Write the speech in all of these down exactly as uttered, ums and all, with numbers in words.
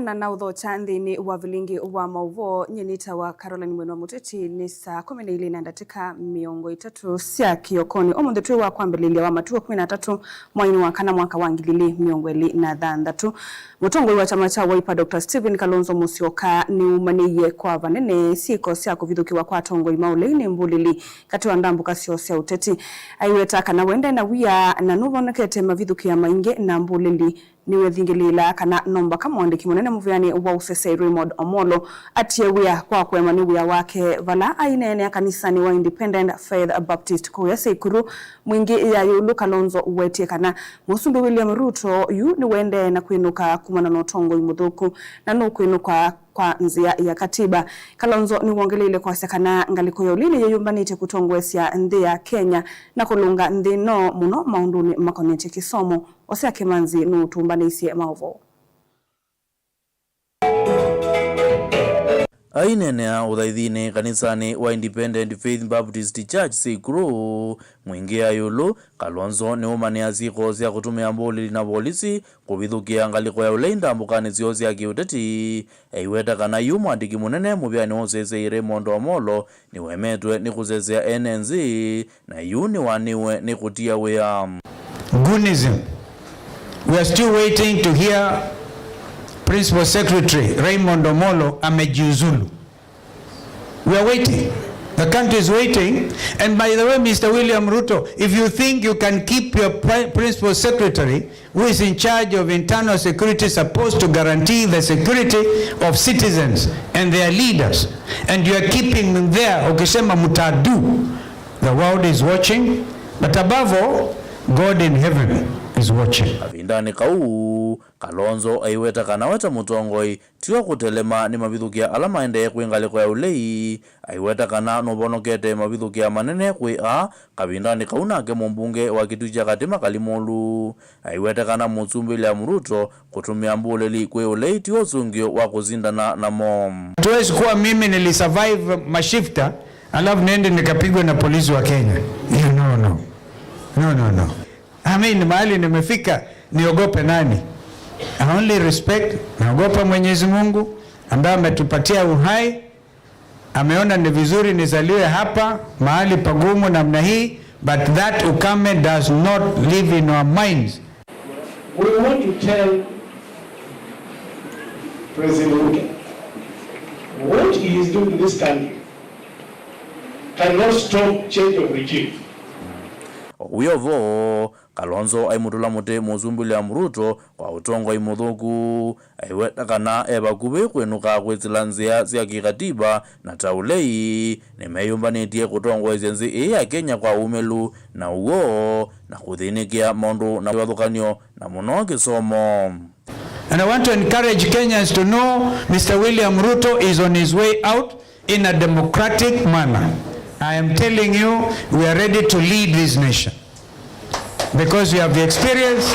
Na naũthokya nthĩnĩ wa vilingi wa maũvoo, nyie nĩtawa Caroline Mwendwa Mũteti. Nĩ saa kũmi na ilĩ na ndatĩka mĩongo ĩtatũ sya kĩokonĩ. Ũmũnthĩ twĩ wa kwambĩlĩlya wa matukũ kũmi na atatũ, mweinĩ wa kana, mwaka wa ngili ilĩ mĩongo ĩlĩ na thanthatũ. Mũtongoi wa kyama kya Wiper, Doctor Stephen Kalonzo Musyoka, nĩumanĩie kwa vanene syĩko sya kũvithũkĩwa kwa atongoi ma ũlei nĩ mbũlĩli katĩ wa ndambũka syoo sya ũteti. Aiweta kana wendee na wia na nũvonokete mavithũkĩa maingĩ na mbũlĩli nĩwethingĩlĩĩlaa kana no mbaka mũandĩki mũnene mũvĩanĩ wa ũsesei Raymond Omolo atie wĩa kwa kũema nĩ wĩa wake vala aineenea kanisanĩ wa Independent Faith Baptist kũya Seikuru. Mwingĩ ya ĩũlũ, Kalonzo wetie kana Mũsumbĩ William Ruto yu nĩwendee na kwĩnũka kumana na ũtongoi mũthũku na nũkwĩnũka kwa nzĩa ya katiba. Kalonzo nĩwongeleile kwasya kana ngalĩko ya ũlei nĩyĩyũmbanĩtye kũtongoesya nthĩ ya Kenya na kũlũnga nthĩ ĩno mũno maũndũnĩ makonetye kĩsomo. Osea Kĩmanzi nũtũmbanĩisye maũvoo. Aineenea ũthaithinĩ kanisanĩ wa Independent Faith Baptist Church Seikuru, mwingĩ ya ĩũlũ, Kalonzo nĩũmanĩa syĩko sya kũtũmĩa mbũlĩli na volisi kũvithũkĩa ngalĩko ya ũlei ndambũkanĩ syoo sya kĩũteti. Aiweta kana yu mwandĩki mũnene mũvĩanĩ wa ũsesei Raymond Omolo nĩwemetwe nĩ kũsesea ene nzĩ, na yu nĩwanĩwe nĩ kũtia wĩa. Goonism. We are still waiting to hear Principal Secretary Raymond Omolo amejiuzulu. We are waiting. The country is waiting. And by the way, Mister William Ruto, if you think you can keep your pri- principal secretary who is in charge of internal security, supposed to guarantee the security of citizens and their leaders, and you are keeping him there, ukisema mutadu, the world is watching, but above all, God in heaven is watching. Kavindanĩ kau, Kalonzo aiweta kana we ta mũtongoi tiwe kũtelema nĩ mavithũkĩa ala maendee kwĩ ngalĩko ya ũlei. Aiweta kana nũvonokete mavithũkĩa manene kwĩ aa kavindanĩ kau nake mũmbunge wa Kitui kya Katĩ Makali Mũlu. Aiweta kana Mũsumbĩ William Ruto kũtũmĩa mbũlĩli kwĩ ũlei ti ũsũngĩo wa kũsindana namo. Hatuwezi kuwa mimi nilisurvive mashifta alafu niende nikapigwe na polisi wa Kenya. Hiyo no, no. No, no, no. I mean, mahali nimefika, niogope nani? I only respect, naogopa Mwenyezi Mungu ambaye ametupatia uhai. Ameona ni vizuri nizaliwe hapa mahali pagumu namna hii, but that ukame does not live in our minds. We want to tell President Ruto what he is doing to this country cannot stop change of regime. Wĩ o vo, Kalonzo aimũtũla mũtĩ Mũsumbĩ William Ruto kwa ũtongoi mũthũku. Aiweta kana e vakuvĩ kwĩnũka kwĩsĩla nzĩa sya kĩkatiba na ta ũlei nĩmeyũmbanĩtye kũtongoesya nthĩ ĩĩ ya Kenya kwa ũmĩlu na ũw'o na kũthĩnĩkĩa maũndũ na kĩvathũkany'o na mũno kĩsomo. And I want to encourage Kenyans to know Mister William Ruto is on his way out in a democratic manner. I am telling you, we are ready to lead this nation. Because we have the experience,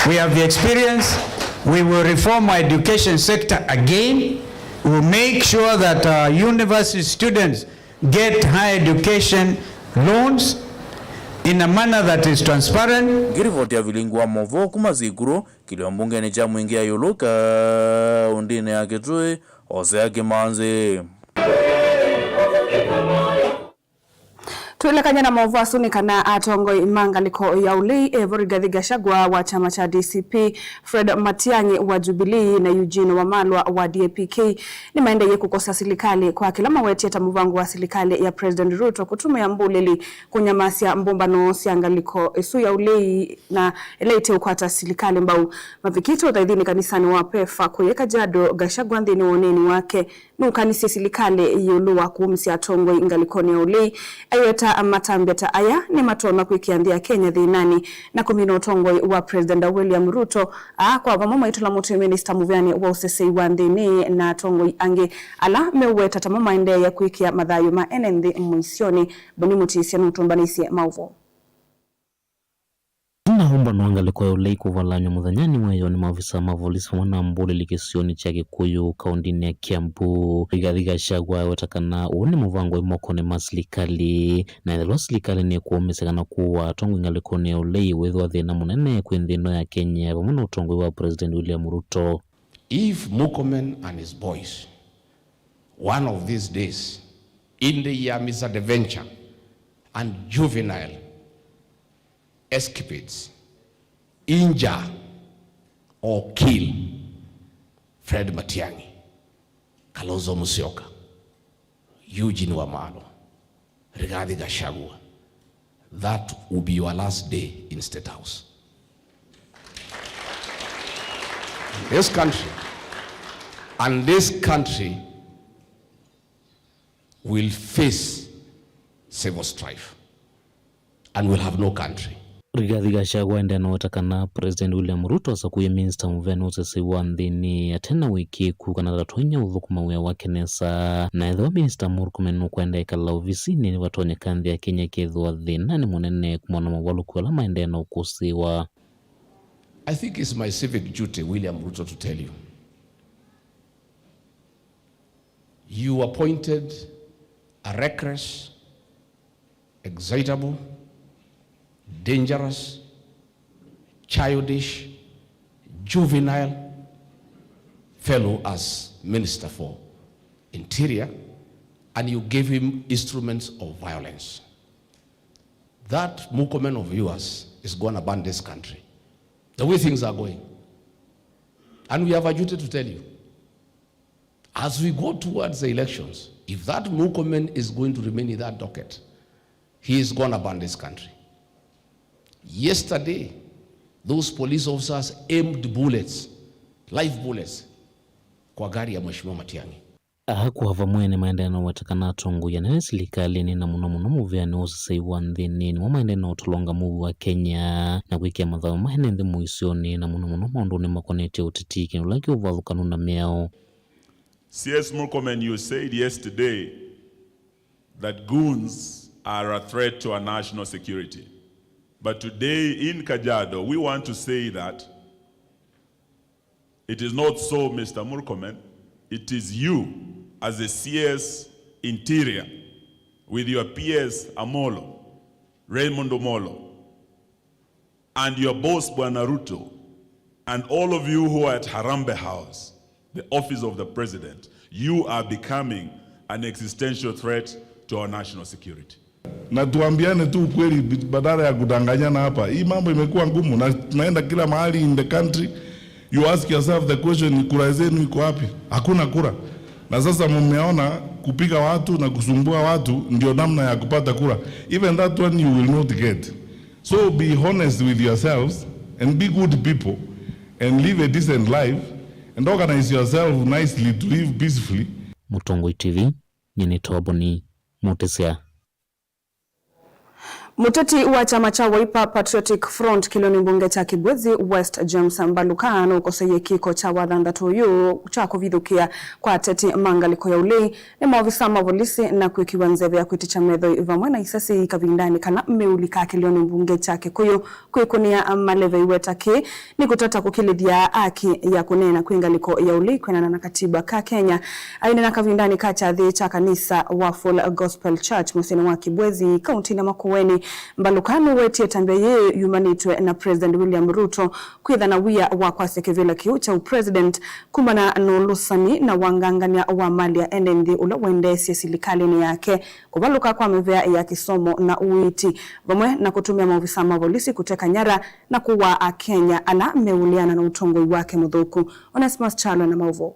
we have the experience, we will reform our education sector again. We'll make sure that our university students get higher education loans in a manner that is transparent. Ngĩrivoti ya vilingi wa movoo kuma Sikuru, kĩlio mbungenĩ kya Mwingĩ ya ĩũlũ kaũndĩnĩ ya Kitui, Osea Kĩmanzi. Twĩlekany'a na maũvoo asu nĩ kana atongoi ma ngalĩko ya ũlei, evo Rigathi Gachagua wa kyama kya D C P, Fred Matiang'i wa Jubilee, na Eugene Wamalwa wa D A P K, nĩmaendeeie kũkosa silikalĩ kwa kĩla mawetie ta mũvango wa silikalĩ ya President Ruto kũtũmĩa mbũlĩli kũnyamasya mbũmbano sya ngalĩko ĩsu ya ũlei na ĩla ĩteũkwata silikalĩ mbau. Mavikĩte ũthaithinĩ kanisanĩ wa PEFA kũya Kajiado, Gachagua nthĩnĩ wa ũneeni wake nũkanisye silikalĩ ĩũlũ wa kũũmĩsya atongoi ngalĩkonĩ ya ũlei. Aiweta matambya ta aya nĩmatonya kwĩkĩa nthĩ ya Kenya thĩnanĩ na kũmina ũtongoi wa President William Ruto. Aa kwa vamwe maitũla mũtĩ minista mũvĩanĩ wa ũsesei wa nthĩnĩ na atongoi angĩ ala meũweta tamo maendeea kwĩkĩa mathayũ ma ene nthĩ mũisyonĩ. Boni Mũtĩsya nũtũmbanĩisye maũvoo. Na ũmbano wa ngalĩko ya ũlei kũvalany'a mũthenyanĩ wa ĩyoo nĩ maovisa ma volisi vamwe na mbũlĩli kĩsionĩ kya Kĩkũyũ kaũndĩnĩ ya Kiambu. Rigathi Gachagua aweta kana ũũ nĩ mũvango wĩ mokonĩ ma silikalĩ, na ethĩwa silikalĩ nĩkũũmĩsya kana kũũa atongoi ngalĩkonĩ ya ũlei, wĩthĩwa thĩna mũnene kwĩ nthĩ ĩno ya Kenya vamwe na ũtongoi wa President William Ruto. If Murkomen and his boys, one of these days, in the year misadventure and juvenile escapades, injure or kill Fred Matiang'i, Kalonzo Musyoka, Eugene Wamalwa, Rigathi Gachagua, that will be your last day in State House. This country, and this country will face civil strife and will have no country. Rigathi Gachagua aendee na ũweta kana President William Ruto asakuie minista mũvea nĩ ũsesei wa nthĩnĩ ate na wĩkĩĩku kana ndatonya ũthũkũma wĩa wake nesa. Na ethĩwa Minista Murkomen nũkwenda ĩkala ovisinĩ, nĩvatonyeka nthĩ ya Kenya ĩkethĩwa thĩnanĩ mũnene kumana na movalũku ala maendee na ũkũsĩĩwa. I think it's my civic duty, William Ruto, to tell you. You appointed a reckless, excitable, dangerous, childish, juvenile fellow as Minister for Interior, and you gave him instruments of violence. That Murkomen of yours is gonna burn this country. The way things are going. And we have a duty to tell you. As we go towards the elections, if that Murkomen is going to remain in that docket, he is gonna burn this country. Yesterday, those police officers aimed bullets, live bullets, kwa gari ya Mheshimiwa Matiang'i. Aa kwa vamwe nĩmaendee na ũweta kana atongoi anene silikalĩnĩ na mũno mũno mũvĩanĩ wa ũsesei wa nthĩnĩ nĩmo maendee na ũtũlonga mũuo wa Kenya na kwĩkĩa mathaũ ma ene nthĩ mũisyonĩ na mũno mũno maũndũnĩ makonetye ũteti, kĩndũ kĩla kĩ ũvathũkanu na mĩao. C S Murkomen, you said yesterday that goons are a threat to our national security. But today in Kajiado, we want to say that it is not so, Mister Murkomen. It is you, as the C S Interior, with your P S Amolo, Raymond Omolo, and your boss, Bwana Ruto, and all of you who are at Harambee House, the office of the president, you are becoming an existential threat to our national security. Na tuambiane tu ukweli, badala ya kudanganyana hapa. Hii mambo imekuwa ngumu na tunaenda kila mahali in the country. You ask yourself the question, kura zenu iko wapi? Hakuna kura. Na sasa mmeona kupiga watu na kusumbua watu ndio namna ya kupata kura. Even that one you will not get. So be honest with yourselves and be good people and live a decent life and organize yourself nicely to live peacefully. Mũtongoi T V, nyie nĩ Toboni Mũtĩsya. Mũteti wa kyama kya Wiper Patriotic Front kĩlĩonĩ mbunge kya Kibwezi West, James Mbaluka, nũkosoie kĩko kya wathanthatũ ũyũ kya kũvithũkĩa kwa ateti ma ngalĩko ya ũlei nĩ maovisa ma volisi na kwĩkĩwa nzeve ya kwĩtĩkya methoi vamwe na isesi kavindanĩ kala meũlika kĩlĩonĩ mbunge kya Kĩkũyũ kwĩkũnĩa maleve iweta kĩĩ nĩ kũtata kũkĩlĩthya aki ya kũneena kwĩ ngalĩko ya ũlei kwĩanana na katiba ka Kenya. Aineena kavindanĩ ka kyathĩ kya kanisa wa Full Gospel Church mũsyĩnĩ wa Kibwezi, kauntinĩ ya Makueni, Mbaluka nũwetie ĩtambya yĩĩ yumanĩtw'e na President William Ruto kwĩtha na wia wa kwasya kĩvĩla kĩu kya ũpresident kumana na ũlũsani na wangangany'a wa mali ya ene nthĩ ũla wendeesye silikalĩnĩ yake, kũvalũka kwa mĩvea ya kĩsomo na ũiiti, vamwe na kũtũmĩa maovisa ma volisi kũteka nyara na kũwaa Akenya ala meũleana na ũtongoi wake mũthũku. Onesmus Kyalo na maũvoo.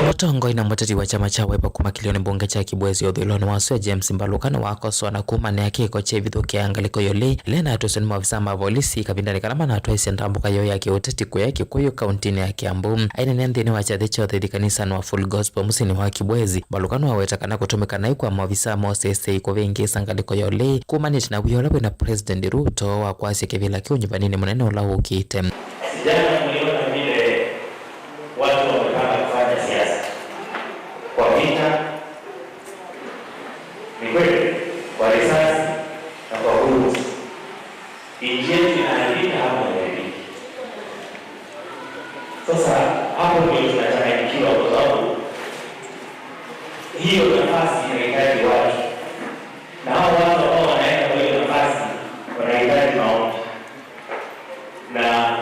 Mũtongoi na mũteti wa kyama kya Wiper kuma kĩlĩonĩ mbunge kya Kibwezi ũthũĩlonĩ wa sua James Mbaluka nĩwakosoa na kumanĩa kĩko kya ĩvithũkĩa ngalĩko ya ũlei ĩla ĩnatwĩswe nĩ maovisa ma volisi kavindanĩ kala manatwaĩsye ndambũka yoo ya kĩũteti kũya Kĩkũyũ kauntinĩ ya Kiambu. Aineenea nthĩnĩ wa kyathĩ kya ũthaithi kanisanĩ wa Full Gospel mũsyĩnĩ wa Kibwezi, Mbaluka nĩwaweta kana kũtũmĩka naĩ kwa maovisa ma ũseseĩ kũvĩngĩĩsa ngalĩko ya ũlei kumanĩte na wia ũla wĩ na President Ruto wa kwasya kĩvĩla kĩu nyuvaninĩ mũnene ũla ũkĩte. Sijana mliona vile watu wamepanga kufanya siasa kwa vita, ni kweli, kwa risasi na kwa bullets. Nchi yetu inaharibika ama haiharibiki? Sasa hapo ndio tunachanganyikiwa, kwa sababu hiyo nafasi inahitaji watu, na hao watu ambao wanaenda kwa hiyo nafasi wanahitaji maombi. Na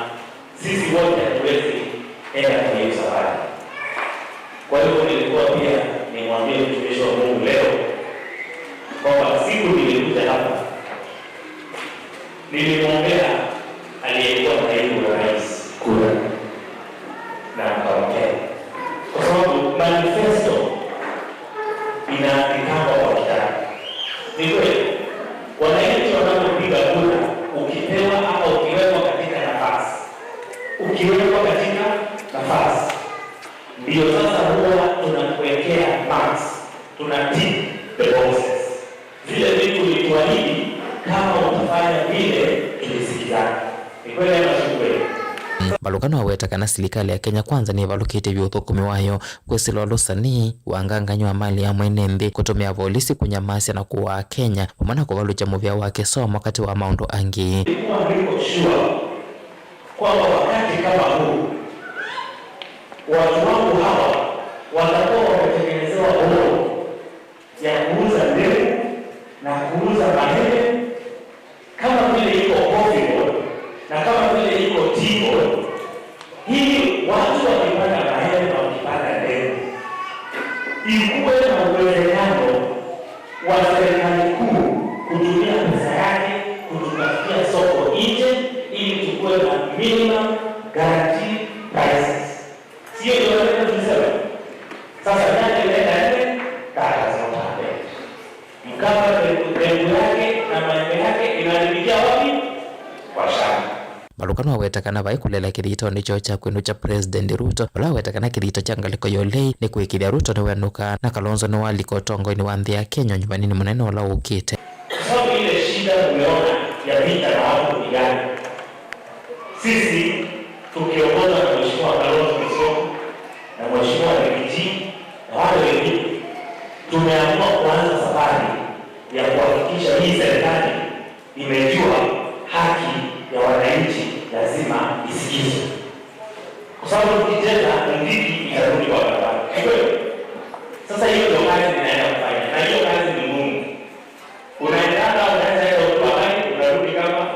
Enda kwa hiyo safari. Kwa hivyo nilikuwa pia nimwambie mtumishi wa Mungu leo kwamba siku nilikuja hapa, nilimwombea aliyekuwa naibu wa rais kura na akaongea, kwa sababu manifesto inaandikangwa kwa kitabu. Ni kweli, wananchi wanapopiga kura, ukipewa ama ukiwekwa katika nafasi, ukiwekwa katika nafasi, ndio sasa huwa tunakuwekea marks, tuna tick the boxes. Vile vitu ulituahidi, kama utafanya vile tulisikizana. Ni kweli ama si kweli? Mbalũka nĩwaweta kana silikalĩ ya Kenya Kwanza nĩvalũkĩtye vyũ ũthũkũmi wayo kwĩsĩla ũlũsani, wangangany'o wa malĩ ya mwene nthĩ, kũtũmĩa volisi kũnyamasya na kũaa Akenya, vamwe na kũvalũkya mũvĩa wa kĩsomo katĩ wa maũndũ angĩ. Nilikuwa niko sure kwamba wakati kama huu watu wangu hawa watakuwa wametengenezewa boro ya kuuza ndengu na kuuza maembe kama vile iko Coffee Board na kama vile iko Tea Board, ili watu wakipanda maembe na wakipanda ndengu, ikuwe na uwezekano wa serikali kuu kutumia pesa yake kututafutia soko nje ili tukuwe na minimum guaranteed prices. Sio ndio maneno tulisema? Sasa miaka imeenda nne, that has not happened. Mkapa ndengu yake na maembe yake inaharibikia wapi? Kwa shamba. Mbalũka nĩwaweta kana vai kũlela kĩthitonĩ kyoo kya kwĩnũkya President Ruto, vala waweta kana kĩthito kya ngalĩko ya ũlei nĩ kũĩkĩĩthya Ruto nĩwenũka na Kalonzo nĩwalika ũtongoinĩ wa nthĩ ya Kenya ũnyuvaninĩ mũnene ũla ũkĩte. Kwa sababu ile shida umeona ya vita na watu kupigana, sisi tukiongozwa na Mheshimiwa Kalonzo Musyoka na Mheshimiwa Rigiji na wale wengine, tumeamua kuanza safari ya kuhakikisha hii serikali imejua haki ya wananchi lazima isikizwe, kwa sababu tukicheza muziki itarudi kwa barabara. Ni kweli? Sasa hiyo ndio kazi ninaenda kufanya, na hiyo kazi ni ngumu. Unaendanga, unaweza enda ukiwa gani, unarudi kama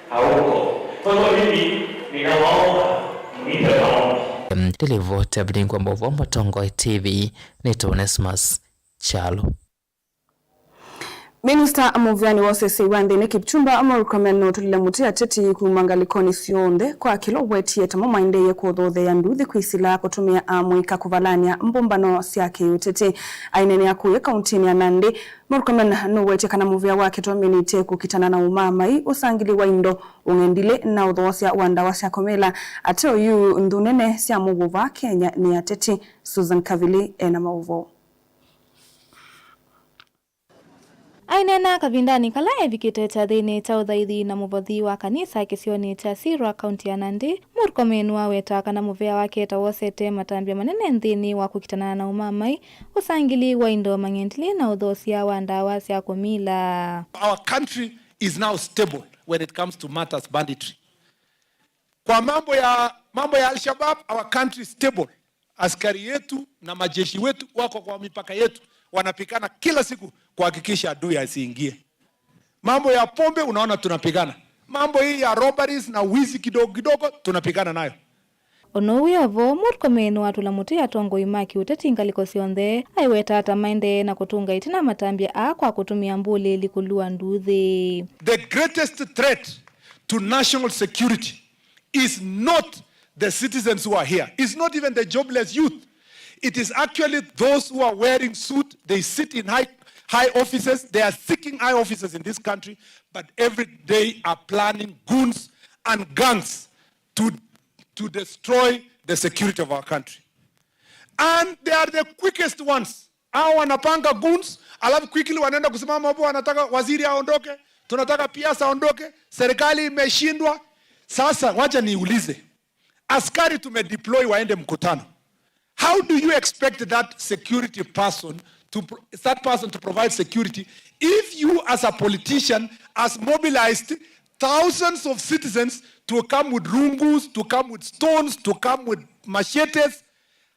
hauko. Kwa hivyo mimi ninawaomba mnipe maombi. Em, ndĩlivoti avilingwa maũvoo Mũtongoi T V, nĩ Onesmus Kyalo. Minista mũvĩanĩ wa ũseseĩ wa nthĩnĩ Kipchumba Murkomen nũtũlile mũtĩ ateti kuma ngalĩkonĩ syonthe kwa kĩla ũwetie tamo maendeeye kũthootheea nduthi kwĩsĩla kũtũmĩa amũika kũvalany'a mbũmbano sya kĩũteti. Aineenea kũya kauntinĩ ya Nandi, Murkomen nũwetie kana mũvĩa wake twaminĩte kũkitana na ũmaamai, ũsangĩli wa indo, ũng'endilĩ na ũthoosya wa ndawa sya kũmila. Ate oyu, nthũ nene sya mũuo vaa Kenya nĩ ateti. Susan Kavili ena maũvoo. Aineena kavindanĩ kala evikĩte kyathĩnĩ kya ũthaithi na mũvothi wa kanisa kĩsionĩ kya Sirwa, kaunti ya Nandi, Murkomen nĩwaweta kana mũvĩa wake tawosete matambya manene nthĩnĩ wa kũkitana na ũmaamai, ũsangĩli wa indo mang'endilĩ na ũthoosya wa ndawa sya kũmila. Our country is now stable when it comes to matters banditry. Kwa mambo ya, mambo ya Al-Shabaab, our country is stable. Askari yetu na majeshi wetu wako kwa mipaka yetu, wanapigana kila siku kuhakikisha adui asiingie. Mambo ya pombe, unaona tunapigana. Mambo hii ya robberies na wizi kidogo kidogo, tunapigana nayo. Ono wĩ o vo, Murkomen nĩwatũla mũtĩ atongoi ma kĩũteti ngalĩko syonthe, aiweta ata maendee na kũtũnga ĩtina matambya aa kwa kũtũmĩa mbũlĩĩli kũlua nduthi. The greatest threat to national security is not the citizens who are here. It's not even the jobless youth. It is actually those who are wearing suit. They sit in high, high offices. They are seeking high offices in this country, but every day are planning goons and gangs to, to destroy the security of our country. And they are the quickest ones. Hao wanapanga goons, alafu quickly wanaenda kusimama hapo, wanataka waziri aondoke, tunataka P S aondoke, serikali imeshindwa. Sasa wacha niulize, askari tumedeploy waende mkutano. How do you expect that security person to pro-, that person to provide security if you as a politician has mobilized thousands of citizens to come with rungus, to come with stones, to come with machetes?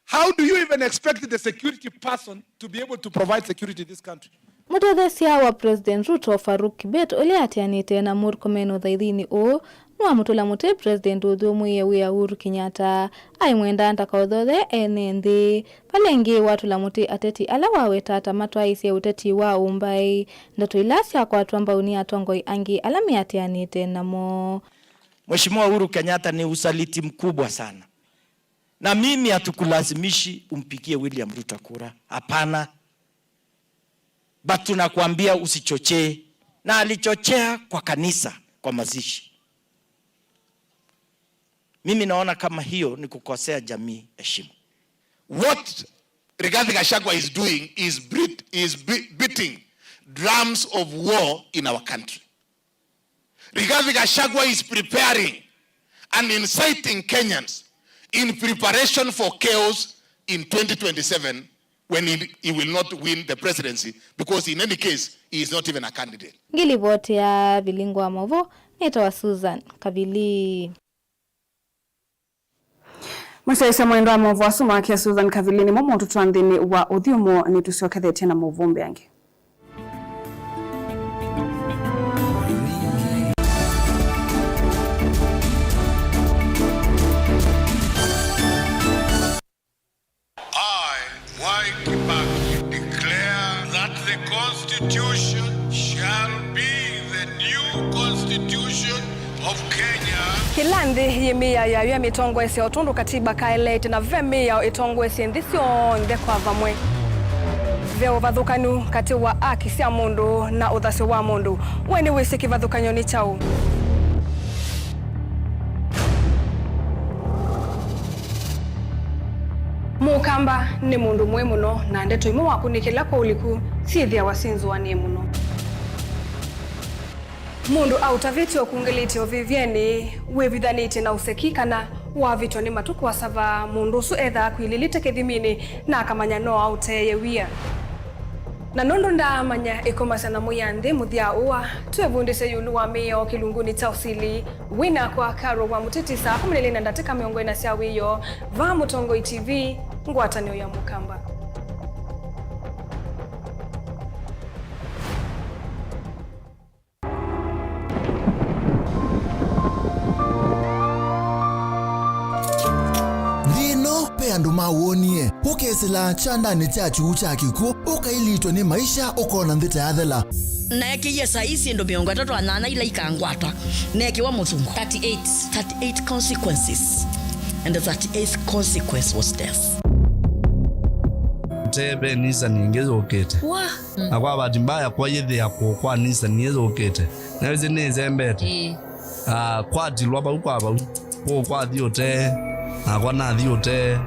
How do you even expect the security person to be able to provide security in this country? Mũtetheesya wa President Ruto, Faruk Kibet, ũla atianĩte na Murkomen ũthaithinĩ ũũ, Nĩwamũtũla mũtĩ President ũthyũmũĩe wĩa Uhuru Kenyatta, aimwenda ndakaũthothe ene nthĩ. Vala ĩngĩ watũla mũtĩ ateti ala waweta ta matwaĩĩsye ũteti wa ũmbaĩ, ndeto ila syakwatwa mbau nĩ atongoi angĩ ala meatĩanĩte namo. Mheshimiwa Uhuru Kenyatta, ni usaliti mkubwa sana. Na mimi hatukulazimishi umpigie William Ruto kura. Hapana. But tunakuambia usichochee. Na alichochea kwa kanisa, kwa mazishi. Mimi naona kama hiyo ni kukosea jamii heshima. What Rigathi Gachagua is doing is beat-, is be-, beating drums of war in our country. Rigathi Gachagua is preparing and inciting Kenyans in preparation for chaos in twenty twenty-seven when he, he will not win the presidency because in any case he is not even a candidate. Ngilivoti ya Vilingo wa Movo, nĩtawa Susan Kavili. Mũsyaĩĩsya mwendwa wa maũvoo asu make Susan Kavili nĩmo maũtũtwaa nthĩnĩ wa ũthyũmũo. Nĩtũsyokethetye na maũvoo mbee angĩ. I, Mwai Kibaki, declare that the Constitution shall be the new Constitution of Kenya. Kĩla nthĩ yĩ mĩao yayo ya mĩtongoesye o tondũ katiba kaeleete, na ve mĩao ĩtongoesye nthĩ syonthe kwa vamwe. Ve ũvathũkanu katĩ wa aki sya mũndũ na ũthasyo wa mũndũ. We nĩwĩsĩ kĩvathũkany'o nĩ kyaũ? Mũkamba nĩ mũndũ mũĩ mũno, na ndeto imwe wakũnĩkĩla kwa ũliku syĩthĩawa syĩ nzũanĩe mũno. Mũndũ aũtavĩtye ũkungĩlĩtye ũvĩvyenĩ wĩvithanĩtye na ũseki kana wavĩtwa nĩ matũ kũasava, mũndũ ũsu ethaa akwilĩlĩte kĩthiminĩ na akamanya no aũteeye wia. Na nũndũ ndaamanya ĩkomasya na mũya nthĩ mũthya ũa, twĩvundĩsye ĩũlũ wa mĩao kĩlungunĩ kya ũsili. Wĩ nakwa Carol wa Mũtĩtĩ saa kũmi na ilĩ na ndatĩka mĩongo ĩna sya wĩoo, vaa Mũtongoi T V, ngwatanĩo ya Mũkamba. Nthĩ ĩno, ve andũ mawoonie. Ũkesĩla kyandanĩ kya kyuu kya kĩkw'ũ, ũkailitwe nĩ maisha, ũkona nthĩ ta yathela. Naekĩie saa ii syĩndũ mĩongo ĩtatũ na nyanya ila ikangwatwa, neekĩwa mũthungu. Thirty-eight. Thirty-eight consequences. And the thirty-eighth consequence was death. Te ve Nissan ĩngĩ yũkĩte. Wa? Na kwa bahati mbaya, kwa yĩthĩa kũũ kwa Nissan ĩyũkĩte. Nĩwĩsĩ nĩĩsembete. Ĩĩ. Ah, kwatilwa vau kwa vau. Kũũ kwathi ũtee, nakwa nathi ũtee.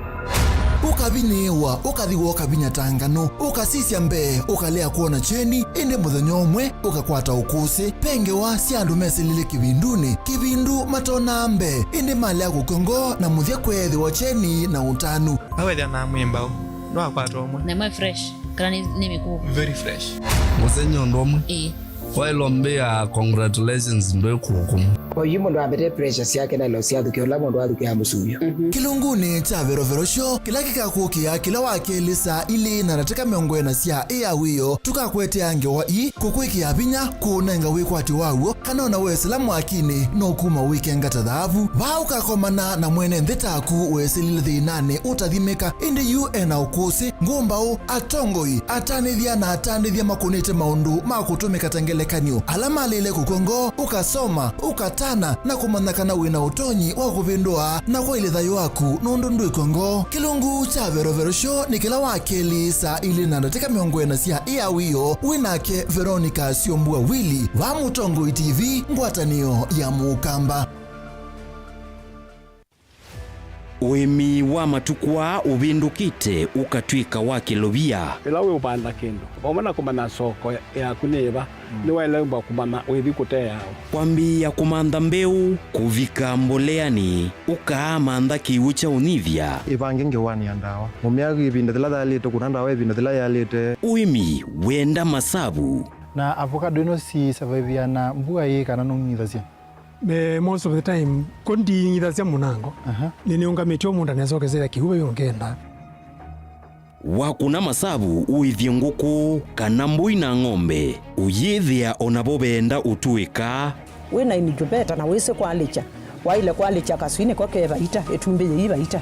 Ũkavinyĩĩwa, ũkathi wooka vinya ta nganũ, ũkasisya mbee, ũkalea kwona kyeni, ĩndĩ mũthenya ũmwe ũkakwata ũkũsĩ. Ve ngewa sya andũ mesĩlile kĩvindunĩ, kĩvindu matonaa mbee, ĩndĩ malea kũkw'a ngoo na mũthya kweethĩwa kyeni na ũtanu. Awethĩa na mwĩ mbau, ndwakwata ũmwe. Na ĩmwe fresh, kana nĩ, nĩ mĩkũũ? Very fresh. Mũsenyi ũndũ ũmwe. Ĩĩ. Waĩlwa mbĩa, congratulations, ndwĩ kũkũ. Oyu mũndũ ambete pressure syake na lo syathukĩa ũla mũndũ athukĩa mũsuvyo. Kĩlungunĩ kya Verovero Show, kĩla kĩkakũkĩa kĩla wa kelĩ saa ilĩ na ndatĩka mĩongo ĩna sya ĩa wĩoo, tũkakũetea ngewa ii, kũkwĩkĩa vinya, kũũnenga wĩkwatyo waw'o, kana ona wesĩla mwakinĩ, no kuma wĩkenga ta thaavu. Vaa ũkakomana na mwene nthĩ taku wesĩlile thĩnanĩ ũtathimĩka, ĩndĩ yu ena ũkũsĩ, ngũmbaũ, atongoi, atanĩthya na atanĩthya makũnĩte maũndũ ma kũtũmĩka ta ngelekany'o, ala malĩle kũkw'a ngoo, ũkasoma, ũkatana, na kũmanya kana wĩ na ũtonyi wa kũvĩndũa na kwaĩlya thayũ waku nũndũ ndwĩkw'a ngoo. Kĩlungu kya Verovero Show nĩ kĩla wa kelĩ saa ilĩ na ndatĩka mĩongo ĩna sya ĩa wĩoo, wĩ nake Veronica Syombua Willy, va Mũtongoi T V, ngwatanĩo ya Mũkamba. Ũĩmi wa matukũ aa ũvĩndũkĩte ũkatw'ĩka wa kĩlovia. Ĩla wĩũvanda kĩndũ, vamwe na kũmanya soko yaku nĩ ĩva, nĩwaĩle ũmba kũmanya wĩthi kũteea ũ. Kwambĩĩa kũmantha mbeũ, kũvika mboleanĩ, ũkaamantha kĩw'ũ kya ũnyivya. Ĩvange ngewanĩ ya ndawa. Mũmĩa ĩvinda yĩla yaĩlĩte, kũna ndawa ĩvinda yĩla yaĩlĩte. Ũĩmi wenda masavu. Na avocado ĩno si survive na mbua ĩ kana nũng'ithasya? Eh, most of the time, ko ndiing'ithasya mũnango. Aha. Nĩnĩũngamĩtye o mũũnda nesokesya kĩw'ũ vai ũngenda. Wakũna masavu ũĩthye ngũkũ kana mbũi na ng'ombe, ũyĩthĩa o navo veenda ũtũĩka, Wĩ na incubator na wĩsĩ kwalĩkya, waĩle kwalĩkya kaswinĩ ko ke vaita, ĩtumbĩ yĩi vaita.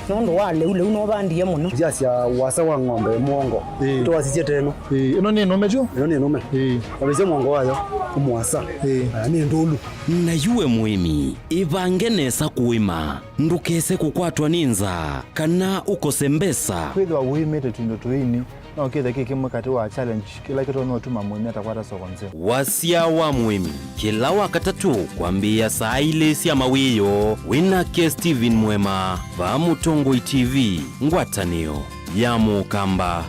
Nũndũ wa lĩu, lĩu nũvandie mũno. Ngyasya ũasa wa ng'ombe mũongo. Ĩĩ. Tũwasisye teno. Ĩĩ, ĩno nĩ nũme tyo? Ĩno nĩ nũme. Ĩĩ. Wavĩsya mũongo wayo, mũasa. Ĩĩ. Aya nĩ ndũlu. Na yu we mũĩmi, ĩvange nesa kũĩma. Ndũkese kũkwatwa nĩ nzaa, kana ũkose mbesa. Kwĩthĩwa wĩmĩte tũindo tũini, no kĩthe kĩ kĩmwe katĩ wa challenge kĩla kĩtonya ũtuma mũĩmi atakwata soko nzeo. Wasya wa mũĩmi, kĩla Wakatatũ kwambĩĩa saa ilĩ sya mawĩoo, wĩ nake Steven Mwema, vaa Mũtongoi T V, ngwatanĩo ya Mũkamba.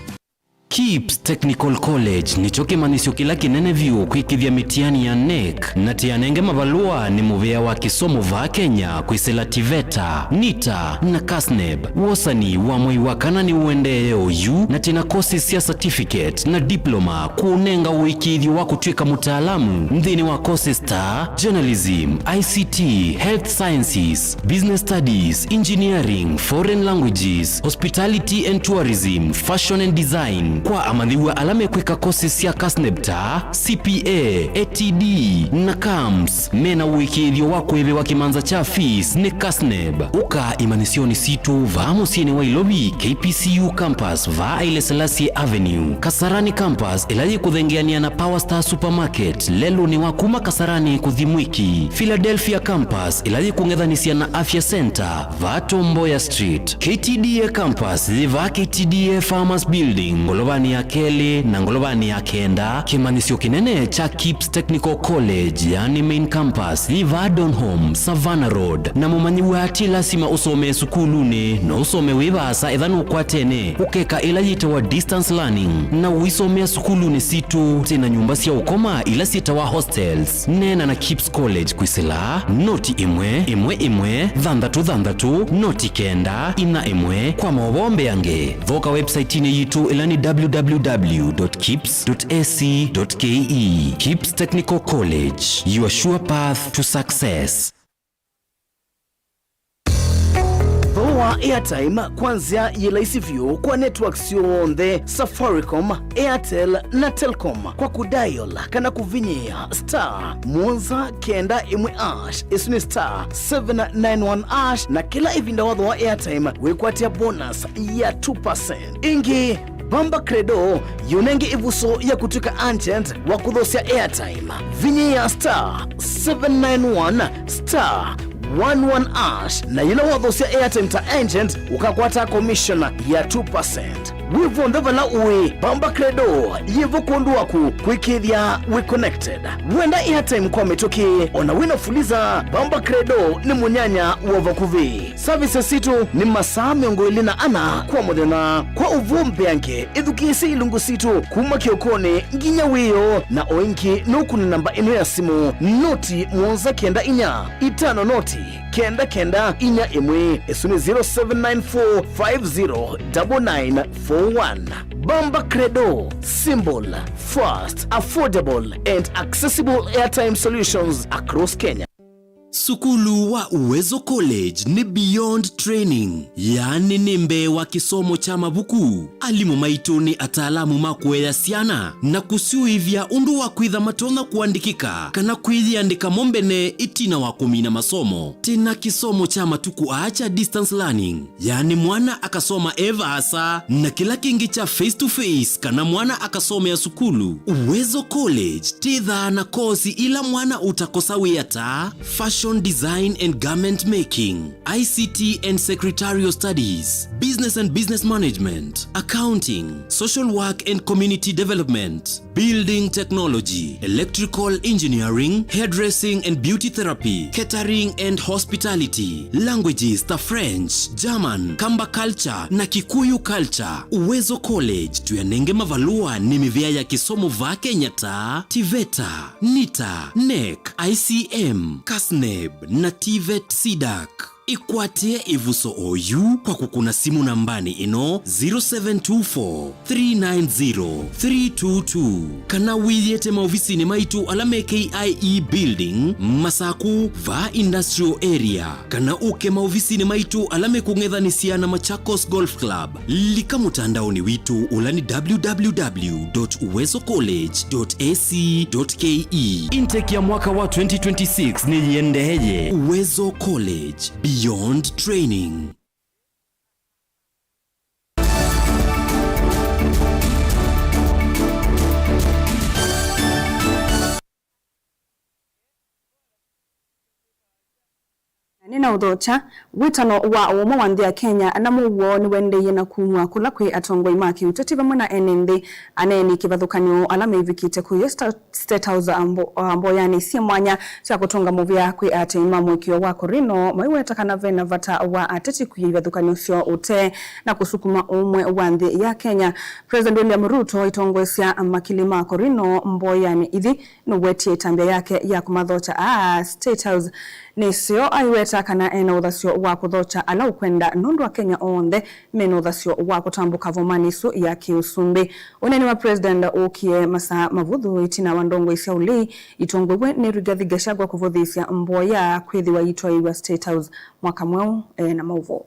KIPPS Technical College nĩkyo kĩmanyĩsyo kĩla kĩnene vyũ kwĩkĩthya mĩtiani ya NEC, na tĩanenge mavalũa nĩ mũvĩa wa kĩsomo vaa Kenya kwĩsĩla TVETA, NITA, na KASNEB. Wosani wa mwei wa kana nĩũendee oyu, na twĩ na courses sya certificate na diploma kũũnenga ũĩkĩĩthyo wa kũtw'ĩka mũtaalamu nthĩnĩ wa courses ta journalism, I C T, health sciences, business studies, engineering, foreign languages, hospitality and tourism, fashion and design. Kwa amanyĩw'a ala mekwĩka courses sya KASNEB ta C P A, A T D, na CAMS, mena ũĩkĩĩthyo wa kũĩvĩwa kĩmanza kya fees nĩ KASNEB. Ũka imanyĩsyonĩ sitũ vaa mũsyĩnĩ wa Ilovi, K P C U campus, vaa Haile Selassie Avenue, Kasarani campus, ĩla yĩkũthengeanĩa na Power Star Supermarket, lelũnĩ wa kuma Kasarani kũthi Mwiki, Philadelphia campus, ĩla yĩkũng'ethanĩsya na Afya Center, vaa Tom Mboya Street, K T D A campus, yĩ vaa K T D A Farmers Building, ngolovanĩ ya kelĩ na ngolovanĩ ya kenda. Kĩmanyĩsyo kĩnene kya KIPPS Technical College, yani main campus, yĩ vaa Donholm, Savannah Road. Na mũmanyĩw'a ti lasima ũsomee sukulunĩ, no ũsome wĩ vaasa ethĩwa nũkwatene ũkeka ĩla yĩtawa distance learning, na ũisomea sukulunĩ sitũ. Twĩ na nyũmba sya ũkoma ila syĩtawa hostels. Neena na KIPPS College kwĩsĩla noti ĩmwe ĩmwe ĩmwe thanthatũ thanthatũ noti kenda inya ĩmwe. Kwa maũvoo mbeange, thoka website-inĩ yitũ ĩla nĩ W W W dot kips dot A C dot K E. KIPPS Technical College, your sure path to success. Thooa airtime kwa nzĩa yĩ laisi vyũ kwa network syonthe, Safaricom, Airtel na Telcom, kwa kũdial kana kũvinyĩĩa star mũonza kenda ĩmwe hash, ĩsu nĩ star seven nine one hash, na kĩla ĩvinda wathooa airtime wĩkwatĩa bonus ya two percent. Ĩngĩ, Bamba Credo yũnenge ĩvuso ya kũtw'ĩka agent wa kũthosya airtime. Vinyĩĩa star seven nine one star one one hash, na yĩla wathosya airtime ta agent, ũkakwata commission ya two percent. Wĩ vonthe vala ũĩ, Bamba Credo yĩvo kwondũ waku kwĩkĩĩthya wĩ connected. Wenda airtime kwa mĩtũkĩ, ona wĩna Fuliza, Bamba Credo nĩ mũnyanya wa vakuvĩ. Services sitũ nĩ masaa mĩongo ĩlĩ na ana kwa mũthenya. Kwa ũvoo mbeange, ĩthukĩĩsye ilungu sitũ kuma kĩokonĩ nginya wĩoo, na o ĩngĩ nũkũne namba ĩno ya simũ, noti mũonza kenda inya itano noti kenda kenda inya ĩmwe, ĩsu nĩ zero seven nine four five zero double nine four one. Bamba Credo, simple, fast, affordable and accessible airtime solutions across Kenya. Sukulu wa Uwezo College nĩ beyond training, yaani nĩ mbee wa kĩsomo kya mavuku. Alimũ maitũ nĩ ataalamu ma kũea syana na kũsyũĩvya ũndũ wa kwĩtha matonya kũandĩkĩka kana kwĩyĩandĩka mo mbene ĩtina wa kũmina masomo. Twĩ na kĩsomo kya matukũ aa kya distance learning, yaani mwana akasoma e vaasa, na kĩla kĩngĩ kya face to face kana mwana akasomea sukulu. Uwezo College twĩthaa na kosi ila mwana ũtakosa wĩa ta fashion design and garment making, I C T and secretarial studies, business and business management, accounting, social work and community development, building technology, electrical engineering, hairdressing and beauty therapy, catering and hospitality, languages ta French, German, Kamba culture na Kikuyu culture. Uwezo College tũyanenge mavalũa nĩ mĩvĩa ya kĩsomo vaa Kenya ta TVETA, NITA, NEC, I C M, KASNEB na TVET CDAC. Ĩkwatĩe ĩvuso oyu kwa kũkũna simũ nambanĩ ĩno, zero seven two four, three nine zero, three two two, kana wĩyĩte maovisinĩ maitũ ala me K I E Building, Masaku, vaa Industrial Area, kana ũke maovisinĩ maitũ ala mekũng'ethanĩsya na Machakos Golf Club. Lika mũtandaonĩ witũ ũla nĩ www dot uwezo college dot ac dot ke. Intake ya mwaka wa twenty twenty-six nĩyĩendeeye. Uwezo College, beyond training. Na nĩnaũthokya, wĩtano wa ũmwe wa nthĩ ya Kenya na mũuo nĩwendeeie na kumw'a kũla kwĩ atongoi ma kĩũteti vamwe na ene nthĩ, aneeni kĩvathũkany'o ala meivikĩte kũya Sta-, State House ambo-, mboyanĩ syĩ mwanya sya kũtũnga mũvea kwĩ aatĩĩi ma mũĩkĩĩo wa Korino, maiweta kana ve na vata wa ateti kwia ivathũkany'o syoo ũtee na kũsukuma ũmwe wa nthĩ ya Kenya. President William Ruto aitongoesya makili ma Korino mboyanĩ ithi nũwetie ĩtambya yake ya kũmathokya aa State House. Nĩseo aiweta kana ena ũthasyo wa kũthokya ala ũkwenda, nũndũ Akenya onthe mena ũthasyo wa kũtambũka vomanĩ ĩsu ya kĩũsumbĩ. Ũneeni wa President ũkie masaa mavũthũ ĩtina wa ndongoi sya ũlei itongoew'e nĩ Rigathi Gachagua kũvũthĩĩsya mboya kwĩthĩwa itwaĩw'a State House mwaka mweũ. Ena maũvoo.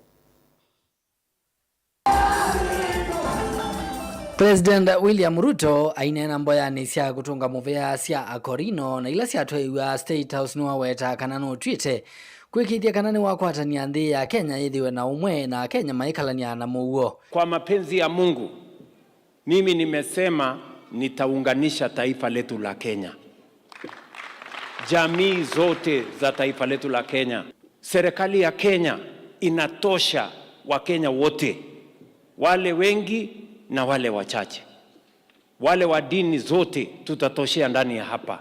President William Ruto aineena mboyanĩ sya kũtũnga mũvea sya Akorino na ila syatwaĩw'a State House nĩwaweta kana nũtw'ĩte kũĩkĩĩthya kana nĩwakwatany'a nthĩ ya Kenya yĩthĩwe na ũmwe na Akenya maikalany'a na mũuo. Kwa mapenzi ya Mungu, mimi nimesema nitaunganisha taifa letu la Kenya. Jamii zote za taifa letu la Kenya. Serikali ya Kenya inatosha Wakenya wote, wale wengi na wale wachache. Wale wa dini zote tutatoshea ndani ya hapa.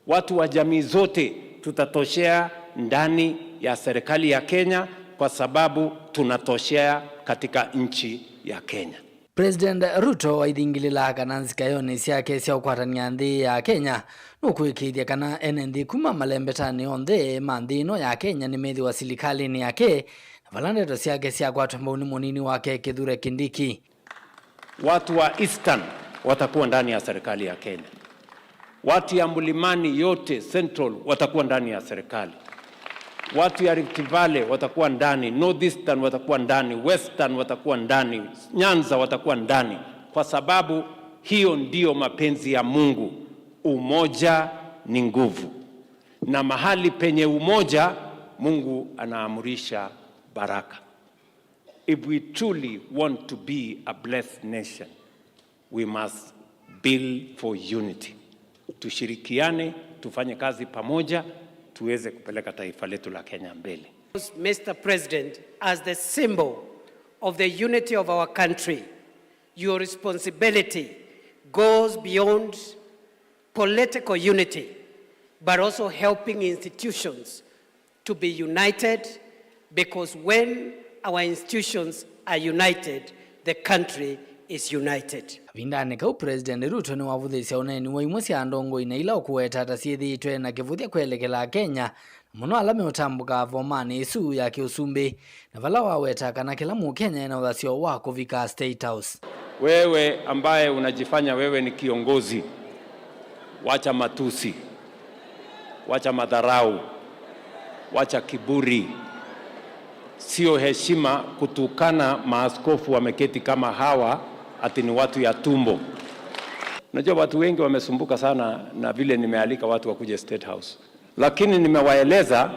Watu wa jamii zote tutatoshea ndani ya serikali ya Kenya kwa sababu tunatoshea katika nchi ya Kenya. President Ruto aithingĩlĩla kana nzikayonĩ syake sya ũkwatany'a nthĩ ya Kenya nũkũĩkĩĩthya kana ene nthĩ kuma malembetanĩ onthe ma nthĩ ĩno ya Kenya nĩmethĩwa silikalĩnĩ yake, na vala ndeto syake syakwatwa mbau nĩ mũnini wake Kithure Kindiki. Watu wa Eastern watakuwa ndani ya serikali ya Kenya. Watu ya Mlimani yote, Central, watakuwa ndani ya serikali. Watu ya Rift Valley watakuwa ndani, North Eastern watakuwa ndani, Western watakuwa ndani, Nyanza watakuwa ndani, kwa sababu hiyo ndiyo mapenzi ya Mungu. Umoja ni nguvu. Na mahali penye umoja, Mungu anaamurisha baraka. If we truly want to be a blessed nation, we must build for unity. Tushirikiane, tufanye kazi pamoja, tuweze kupeleka taifa letu la Kenya mbele. Mister President, as the symbol of the unity of our country, your responsibility goes beyond political unity, but also helping institutions to be united, because when our institutions are united, the country is united. Kavindanĩ kau, President Ruto nĩwavũthĩsya ũneeni wa imwe sya ndongoi na ila ũkũweta ta syĩthĩĩtwe na kĩvũthya kwelekela Kenya, na mũno ala meũtambũka vomanĩ ĩsu ya kĩũsumbĩ, na vala waweta kana kĩla Mũkenya ena ũthasyo wa kũvika State House. Wewe ambaye unajifanya wewe ni kiongozi, wacha matusi, wacha madharau, wacha kiburi. Sio heshima kutukana maaskofu wameketi kama hawa ati ni watu ya tumbo. Unajua, watu wengi wamesumbuka sana na vile nimealika watu wakuje State House. Lakini nimewaeleza,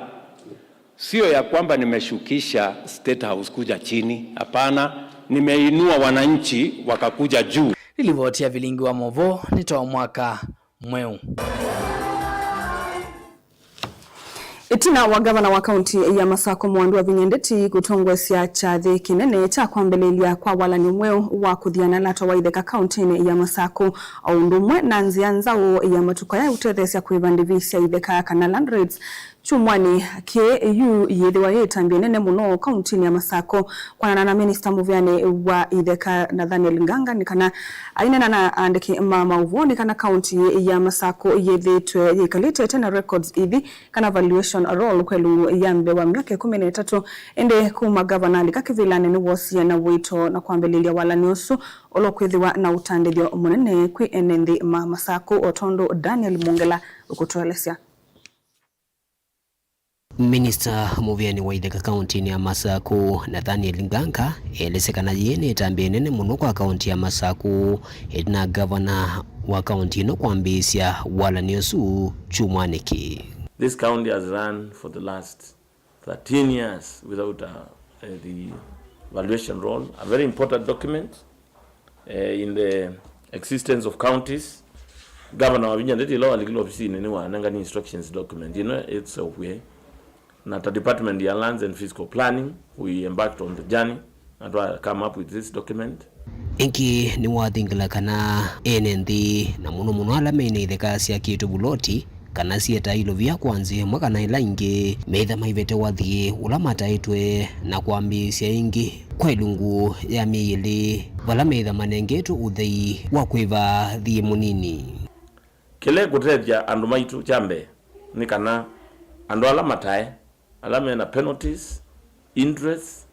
sio ya kwamba nimeshukisha State House kuja chini, hapana, nimeinua wananchi wakakuja juu. Nĩ livoti ya Vilingi wa Mauvoo, nĩ twa mwaka mweũ. Ĩtina wa ngavana wa kaunti ya Masako Mwandu Wavinya Ndeti kũtongoesya kyathĩ kĩnene kya kwambĩlĩlya kwa walany'o mweũ wa kũthiana na ata wa itheka kauntinĩ ya Masako, o ũndũ ũmwe na nzĩa nzaũ ya matukũ aya ũtetheesya kũĩva ndivi sya itheka kana land rates, Kyumwanĩ kĩĩ, yu yĩthĩwa yĩ ĩtambya ĩnene mũno kauntinĩ ya Masakũ. Kwanana na minista mũvĩanĩ wa itheka Nathaniel Nganga nĩ kana aineena na aandĩki ma maũvoo nĩ kana kaunti ya Masakũ yĩthĩĩtwe yĩkalĩte ĩte na records ithi kana valuation roll kwa ĩlungu ya mbee wa myaka ĩkũmi na ĩtatũ. Ĩndĩ kuma ngavana alika kĩvĩlanĩ nĩwoosie na ũito na kwambĩlĩlya walani ũsu ũla ũkwĩthĩwa na ũtandĩthyo mũnene kwĩ ene nthĩ ma Masakũ, o tondũ Daniel Mungela ũkũtũelesya. Minista mũvĩanĩ wa itheka kauntinĩ ya Masakũ, Nathaniel Nganga, elesya kana yĩĩ nĩ ĩtambya ĩnene mũno kwa kaunti ya Masakũ, ĩtina ngavana wa kaunti ĩno kwambĩĩsya walani ũsu kyumwanĩ kĩĩ. This county has run for the last thirteen years without uh, uh, the valuation roll, a very important document uh, in the existence of counties. Governor Wavinya Ndeti ĩla walikile ofisinĩ nĩwanengani instructions document ĩno ĩseũvw'e, na ta department ya lands and physical planning we embarked on the journey na twa come up with this document. Ĩngĩ nĩwathingila kana ene nthĩ, na mũno mũno ala mena itheka syakĩtwe vuloti kana syĩ tailo via kwa nzĩa ĩmwe kana ĩla ĩngĩ, meĩtha maivete wathi ũla mataĩtwe na kwambĩĩsya ĩngĩ kwa ĩlungu ya myei ĩlĩ, vala meĩtha manengetwe ũthei wa kwĩva thiĩ mũnini. Kĩla ĩkũtethya andũ maitũ kya mbee nĩ kana andũ ala matae, ala mena penalties, interest,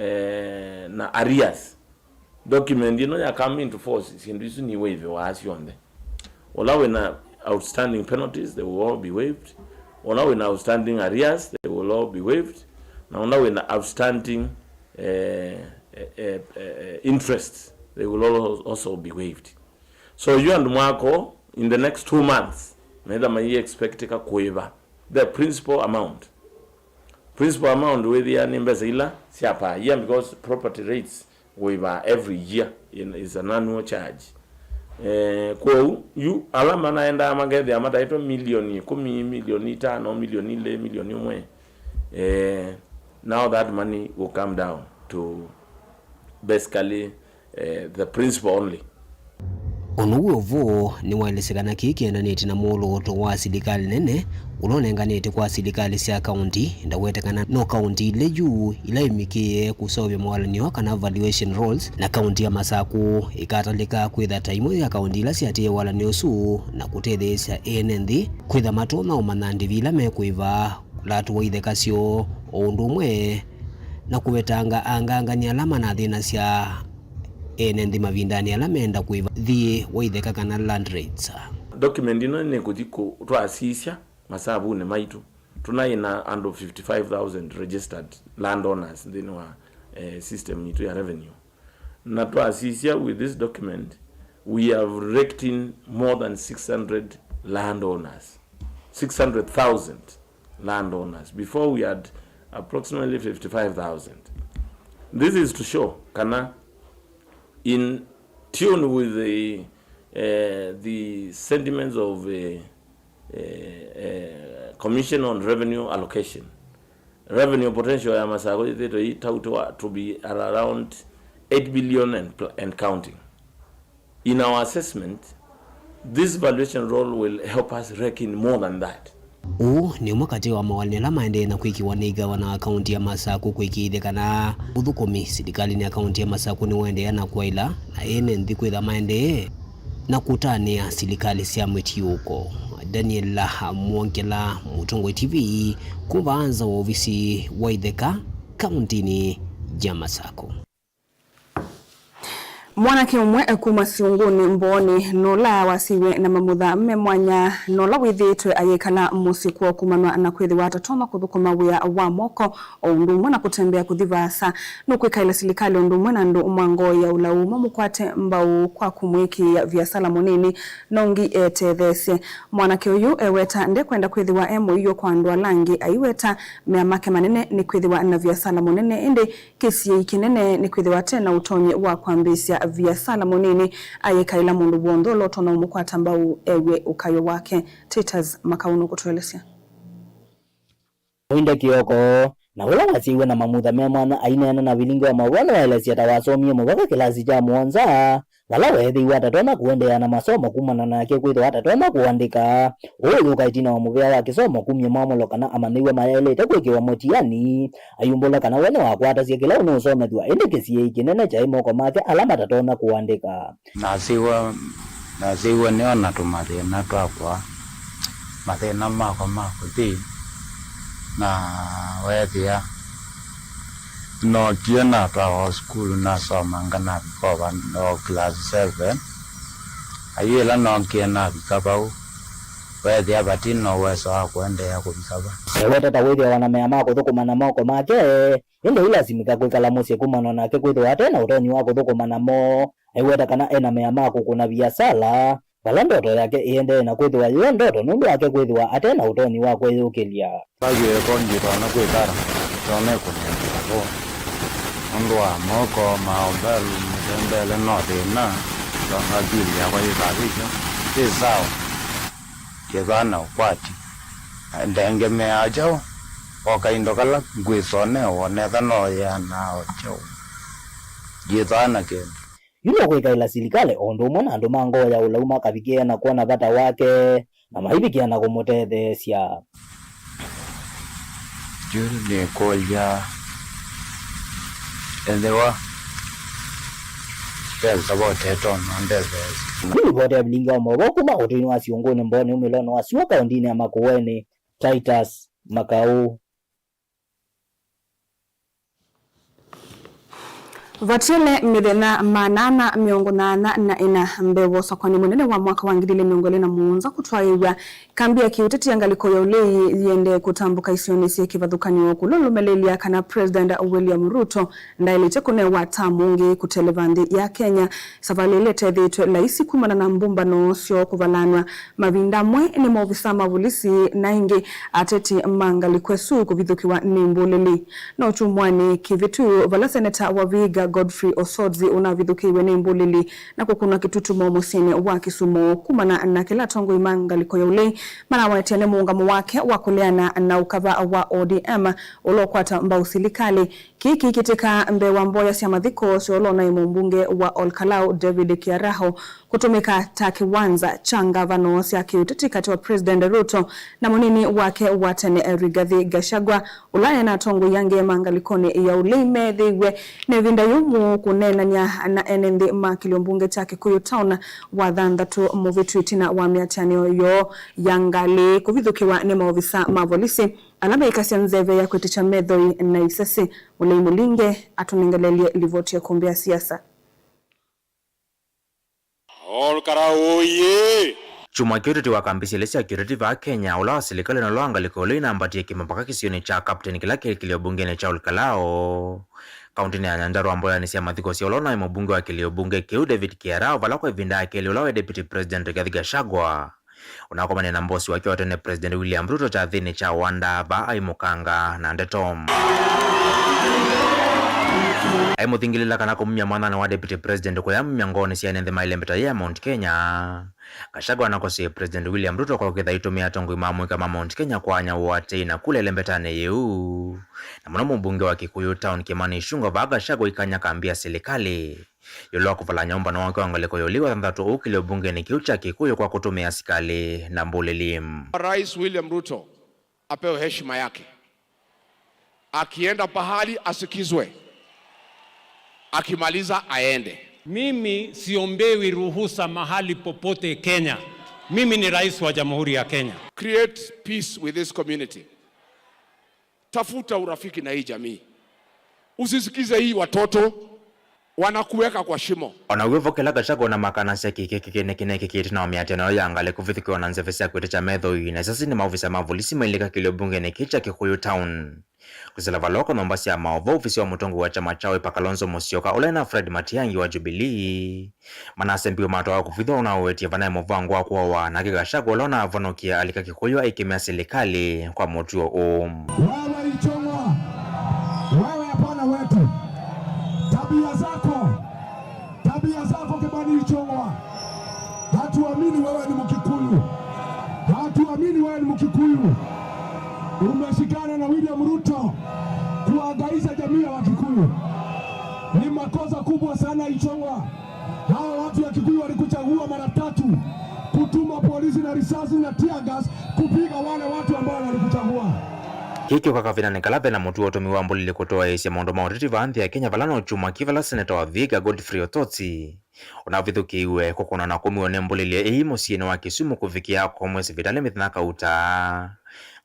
eh, na arrears, document ĩno ya come into force, syĩndũ isu niwaivĩwaa syonthe. Ũla wĩna outstanding penalties, they will all be waived. Ũla wĩna outstanding arrears, they will all be waived. Na ũla wĩna outstanding eh, eh, eh, eh, interest, they will al- also be waived. So yu andũ mwako, in the next two months, maitha mai expectika kũĩva the principal amount. Principal amount wĩthĩa nĩ mbesa ila sya per year, because property rates wĩva every year in, is an annual charge. Eh, kwoou yu ala manaendaa makethĩa mataĩtwe milioni ĩkũmi, milioni itano, milioni ilĩ, milioni ũmwe, eh, now that money will come down to basically eh, the principal only. Ũndũ wĩ ũvoo nĩwaelesya kana kĩĩ kĩendanĩtye na mwolooto wa silikalĩ nene ũla ũnenganĩte kwa silikalĩ sya kaunti. Ndawete kana no kaunti ilĩ yu ila imĩkĩĩe kũseũvya mawalany'o kana valuation rolls, na kaunti ya Masakũ ĩkatalĩka kwĩtha ta imwe ya kaunti ila syatĩĩe walany'o ũsu na kũtetheesya ene nthĩ kwĩtha matonya ũmanya ndĩvi ila mekũĩva, ũlatu wa itheka syoo, o ũndũ ũmwe na kũvetanga angangani ala manathĩnasya ene nthĩ mavindanĩ ala meenda kũĩva thiĩ wa itheka kana land rates. Document ĩno nĩkũthi kũ- twasisya masavunĩ maitũ, tũnaĩ na andũ fifty-five thousand registered landowners nthĩnĩ wa eh, system yitũ ya revenue. Na twasisya with this document, we have raked in more than six hundred landowners, six hundred thousand landowners. Before we had approximately fifty-five thousand. This is to show kana in tune with the, uh, the sentiments of uh, uh, uh, Commission on Revenue Allocation. Revenue potential ya Masakũ yĩthĩtwe ĩtautwa to be at around eight billion and, pl- and counting. In our assessment, this valuation roll will help us rake in more than that. Ũũ nĩ ũmwe katĩ wa mawalany'o ala maendee na kwĩkĩwa nĩ ngavana wa kaunti ya Masakũ kũĩkĩĩthya kana ũthũkũmi silikalĩnĩ ya kaunti ya Masakũ nĩũendeea na kwaĩla na ene nthĩ kwĩtha maendee na kũtanĩa silikalĩ sya mũtiũũko. Daniel Mwongela, Mũtongoi T V, kuma nza wa ovisi wa itheka kauntinĩ ya Masakũ. Mwanake ũmwe kuma Siunguni Mbooni nũla wasyiwe na mamutha me mwanya, nũla wĩthĩĩtwe ayĩkala mũsyĩ kwoo kumanwa na kwĩthĩwa atatonya kũthũkũma wĩa wa moko o ũndũ ũmwe na kũtembea kũthi vaasa, nũkwĩkaĩla silikalĩ ũndũ ũmwe na andũ ma ngoo ya ũlau mamũkwate mbau kwa kũmwĩkĩĩa viasala mũnini, nongi etetheesye. Mwanake ũyũ eweta ndekwenda kwĩthĩwa e mũio kwa andũ ala angĩ, aiweta mea make manene nĩ kwĩthĩwa na viasala mũnene, ĩndĩ kĩsiĩi kĩnene nĩ kwĩthĩwa ate na ũtonyi wa kwambĩĩsya viasala mũnini, ayĩkaĩla mũndũ w'onthe ũla ũtonya ũmũkwata mbau ew'e ũkayo wake. Titus Makau nũkũtũelesya. Wainda kĩoko, na ũla wasyaiwe na mamutha me mwanya aineena na vilingi wa maũvoo nĩwaelesya ta wasomie mũvaka kĩlasi kya mũonza, vala weethĩiwe atatonya kũendeea na masomo kumana nake kwĩthĩwa atatonya kũandĩka. Ũũ ũyũka ĩtina wa mũvĩa wa kĩsomo kumya mwamũlo kana amanyĩw'a mayaĩlĩte kwĩkĩwa mũtiani, ayumbũla kana we nĩwakwatasya kĩla ũnũũsomethw'a, ĩndĩ kĩsiĩĩi kĩnene kyaĩ moko make ala matatonya kũandĩka. Nasĩw'a, nasĩw'a nĩona tũmathĩna twakwa, mathĩna makwa ma kũthi, na weethĩa nookie natwawa o sukulu, nasomanga navika o va-, o class seven. Na yu ĩla nookie navika vau, weethĩa vati na ũweso wa kũendeea kũvika va. Eweta ta wĩthĩawa na mea ma kũthũkũma na moko make, ĩndĩ ailasimĩka kwĩkala mũsyĩ kumana nake kwĩthĩwa ate na ũtonyi wa kũthũkũma namo. Aiweta kana e na mea ma kũkũna viasala, vala ndoto yake ĩendee na kwĩthĩwa yĩyo ndoto nũndũ wake kwĩthĩwa ate na ũtonyi wa kwĩyũkĩlya. Vaĩ eko ngĩtonya kwĩkala, ndonya kũnengela vo. Nũndũ wa moko, maombelu, mũtembele no thĩna, akili yakwa yĩkavĩtyo, yĩ sawa, yĩthana ũkwati. Ndengemeaa kyaũ, o kaindo kala ngwĩsonewa, netha no yĩanaa o kyaũ, yĩthana kĩndũ. Yu nũkwĩkaĩla silikalĩ o ũndũ ũmwe na andũ ma ngoo ya ũlau makavikĩĩa na kwona vata wake, na maivikĩa na kũmũtetheesya. Yu nĩkũlya, ethĩwa ve savoti ĩtonya ndetheesya. Yu livoti ya vilingi wa maũvoo kuma ũtũinĩ wa Siũngũnĩ Mbooni umĩlonĩ wa syũa kaũndinĩ ya Makueni, Titus Makau. Vatiele mĩthenya maana ana mĩongo nyanya na ĩna mbee wa ũsakũani mũnene wa mwaka wa ngili ilĩ mĩongo ĩlĩ na mũonza kũtwaĩĩw'a, kambi ya kĩũteti ya ngalĩko ya ũlei yĩendee kũtambũka isionĩ syĩ kĩvathũkany'o kũlũlũmĩlĩlya kana President William Ruto ndaĩlĩte kũnewa tamu ũngĩ kũteleva nthĩ ya Kenya. Savalĩ ĩla ĩtethĩĩtwe laisi kumana na mbũmbano syoo kũvalanw'a mavinda amwe nĩ maovisa ma volisi na ĩngĩ ateti ma ngalĩko ĩsu kũvithũkĩwa nĩ mbũlĩli. No kyumwanĩ kĩvĩtu, vala seneta wa Vihiga Godfrey Osotsi ũnavithũkĩiwe nĩ mbũlĩli na kũkũnwa kĩtutumo mũsyĩnĩ wa Kisumu kumana na kĩla atongoi ma ngalĩko ya ũlei manawetie nĩ mũũngamo wake wa kũleana na ũkava wa O D M ũla ũkwata mbau silikalĩ. Kĩĩ kĩkĩtĩka mbee wa mboya sya mathiko sya ũla ũnaĩ mũmbunge wa Ol Kalou David Kiaraho kũtũmĩka ta kĩwanza kya ngavano sya kĩũteti katĩ wa President Ruto na mũnini wake wa tene Rigathi Gachagua, ũla e na atongoi angĩ ma ngalĩkonĩ ya ũlei meethĩiwe na ĩvinda yũmũ kũneenany'a na ene nthĩ ma kĩlio mbunge kya Kikuyu Town wa thanthatũ mũvĩtu ĩtina wa mĩatĩanĩo yoo ya ngalĩ kũvithũkĩwa nĩ maovisa ma volisi ala meikasya nzeve ya kwĩtĩkya methoi na isesi. Mũlei Mũlinge atũnengelelye livoti ya kumbi ya siasa. Ol Kalou oye! Kyumwa kĩu ũteti wa kambi syelĩ sya kĩũteti vaa Kenya, ũla wa silikalĩ na ũla wa ngalĩko ĩlĩ inambatie kĩmapaka kĩsionĩ kya Captain kĩla kĩ kĩlio mbungenĩ kya Ol Kalou, kaũntĩnĩ ya Nyandarua, mboyanĩ sya mathiko sya ũla ũnaĩ mũmbunge wa kĩlio mbunge kĩu David Kiaraho, vala kwa ĩvinda ya kelĩ ũla waĩ Deputy President Rigathi Gachagua. Ũnakomanie na mbosi wake wa tene President William Ruto kyathĩnĩ kya Wanda vaa aimũkanga na ndeto. Aimũthingĩlĩla kana kũmumya mwananĩ wa Deputy President kũyamumya ngoonĩ sya ene nthĩ ma ĩlembeta yĩĩ ya Mount Kenya. Gachagua anakosie President William Ruto kwa kwĩtha aitũmĩa atongoi ma mũika ma Mount Kenya kwaanya ũatĩĩi na kula ĩlembetanĩ yĩu, na mũno mũmbunge wa Kikuyu Town Kimani Ichung'wah vaa Gachagua aikany'a kambi ya silikalĩ ĩũlũ wa kũvalany'a ũmbano wake wa ngalĩko ya ũlei wa thanthatũ ũkĩlyo mbungenĩ kĩu kya Kikuyu kwa kũtũmĩa asikalĩ na mbũlĩli. Rais William Ruto apewe heshima yake. Akienda pahali asikizwe. Akimaliza aende. Mimi siombewi ruhusa mahali popote Kenya. Mimi ni rais wa Jamhuri ya Kenya. Create peace with this community. Tafuta urafiki na hii jamii. Usisikize hii watoto wanakuweka kwa shimo. O na w'o vo kĩla Gachagua na makanasya kĩkĩ kĩkĩnĩkĩnĩkĩkĩte na mĩatĩano ya ngalĩ kũvithũkĩwa na nzeve sya kwĩtĩkya methoi na isasi nĩ maovisa ma volisi mailika kĩlio mbungenĩ kĩĩ kya Kikuyu Town. Kwĩsĩla vala ũko nyũmba sya maũvoo, ovisi wa mũtongoi wa kyama kya Wiper Kalonzo Musyoka, ũla ena Fred Matiang'i wa Jubilee, manasembiwe matwawa kũvithwa ũnawetie vanaĩ mũvango wa kũawa nake Gachagua ũla ũnavonokie alika Kikuyu aikĩmĩa silikalĩ kwa mũtuo ũũ. Wewe Ichung'wah, wewe hapana wetu. Tabia zako, tabia zako Kimani Ichung'wah. Hatuamini wewe ni Mkikuyu. Hatuamini wewe ni Mkikuyu. Umeshikana na William Ruto kuangamiza jamii ya Wakikuyu. Ni makosa kubwa sana Ichung'wah. Hawa watu ya Kikuyu walikuchagua mara tatu kutuma polisi na risasi na tear gas kupiga wale watu ambao walikuchagua. Kĩĩ kĩũka kavindanĩ kala ve na mũtuo ũtũmĩwa mbũlĩlĩ kũtwaĩĩsya maũndũ ma ũteti vaa nthĩ ya Kenya, vala no kyumwa kĩ vala seneta wa Vihiga Godfrey Otsotsi ũnavithũkĩiwe kũkonwa na kũmiwa nĩ mbũlĩlĩ ĩĩ mũsyĩnĩ wa Kisumu kũvikĩa akomwe sivitalĩ mĩthenya kauta.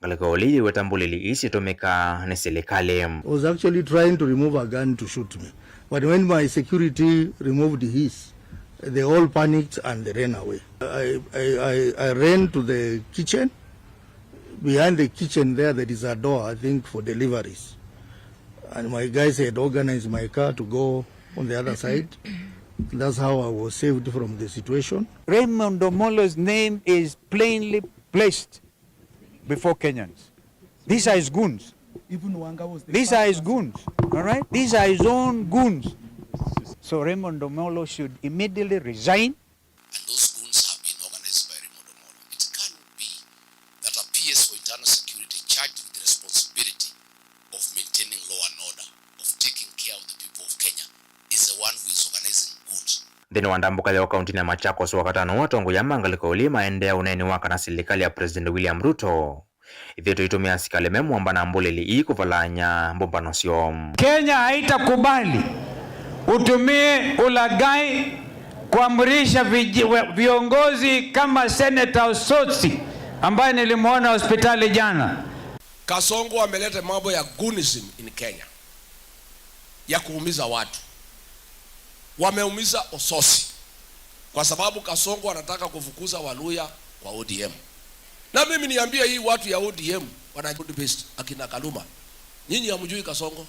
Ngalĩko ũlĩ yĩweta mbũlĩlĩ ii syĩtũmĩka nĩ silikalĩ. Was actually trying to remove a gun to shoot me. But when my security removed his, they all panicked and they ran away. I, I, I, I ran to the kitchen. Behind the kitchen there, there is a door, I think, for deliveries. And my guys had organized my car to go on the other side. That's how I was saved from the situation. Raymond Omolo's name is plainly placed before Kenyans. These are his goons. Even Wanga was the These are his goons. All right? These are his own goons. So Raymond Omolo should immediately resign. And those goons have been organized by Raymond Omolo. It can't be that a P S for internal security charged with the responsibility of maintaining law and order, of taking care of the people of Kenya, is the one who is organizing goons. Nthĩnĩ wa ndambũka ya kaunti ya Machakos wakatano, atongoi ma ngalĩko ũlĩ maendea ũneeni wa kana silikalĩ ya President William Ruto ĩthĩĩtwe ĩitũmĩa asikalĩ me mũamba na mbũlĩlĩ ii kũvalany'a mbũmbano syoo. Kenya haitakubali utumie ulaghai kuamrisha viji-, we-, viongozi kama Senator Osotsi ambaye nilimwona hospitali jana. Kasongo ameleta mambo ya goonism in Kenya, ya kuumiza watu. Wameumiza Osotsi kwa sababu Kasongo anataka kufukuza Waluya kwa O D M. Na mimi niambie hii watu ya O D M wana broad based, akina Kaluma. Nyinyi hamjui Kasongo?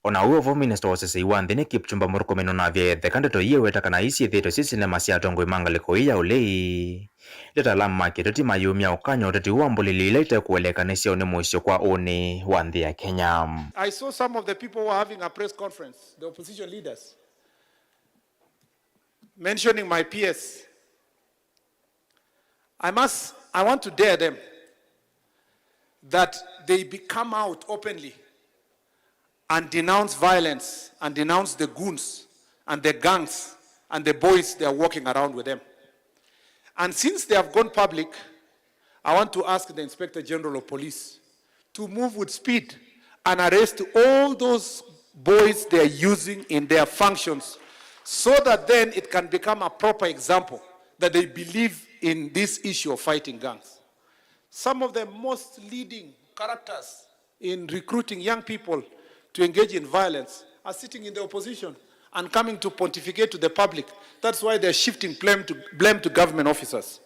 Ona ũu o vo, minista wa ũsesei wa nthĩ nĩ Kipchumba Murkomen ũnavya etheka ndeto ii eweta kana ii syĩthĩĩtwe syĩ sinema sya atongoi ma ngalĩko ii ya ũlei. Ĩndĩ ataalamu ma kĩũteti mayumya ũkany'a ũteti ũũ wa mbũlĩlĩ ila itekũeleeka nĩ syaũ nĩ mũisyo kwa ũnĩ wa nthĩ ya Kenya. I saw some of the people who are having a press conference, the opposition leaders, mentioning my P S. I must, I want to dare them that they be, come out openly and denounce violence and denounce the goons and the gangs and the boys they are walking around with them. And since they have gone public, I want to ask the Inspector General of Police to move with speed and arrest all those boys they are using in their functions, so that then it can become a proper example that they believe in this issue of fighting gangs. Some of the most leading characters in recruiting young people to engage in violence are sitting in the opposition and coming to pontificate to the public. That's why they're shifting blame to, blame to government officers.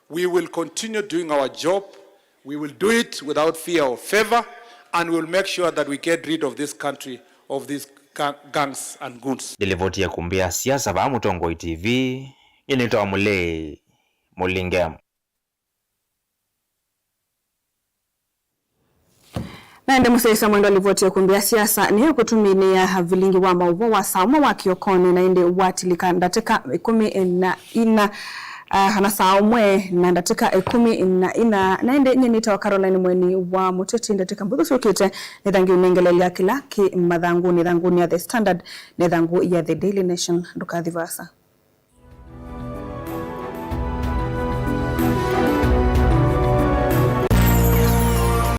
We will continue doing our job. We will do it without fear or favor, and we will make sure that we get rid of this country of these ga-, gangs and goons. Ndilivoti ya Kumbi ya Siasa vaa Mũtongoi T V, nyie nĩtawa Mũlei Mũlinge. Na ĩndĩ mũsyaĩĩsya mwendwa, livoti ya Kumbi ya Siasa nĩyo kũtũminĩa vilingi wa maũvoo wa saa ũmwe wa kĩokonĩ, na ĩndĩ watilika ndatĩka ĩkũmi na ina, ah, kana saa ũmwe na ndatĩka ĩkũmi na ina. Na ĩndĩ nyie nĩtawa Caroline Mweni wa Mũteti. Ndatĩka mbũthũ syũkĩte nĩthangi ũnengelelya kĩla kĩ mathangũnĩ, ĩthangũnĩ ya The Standard na ĩthangũ ya The Daily Nation. Ndũkathi vaasa.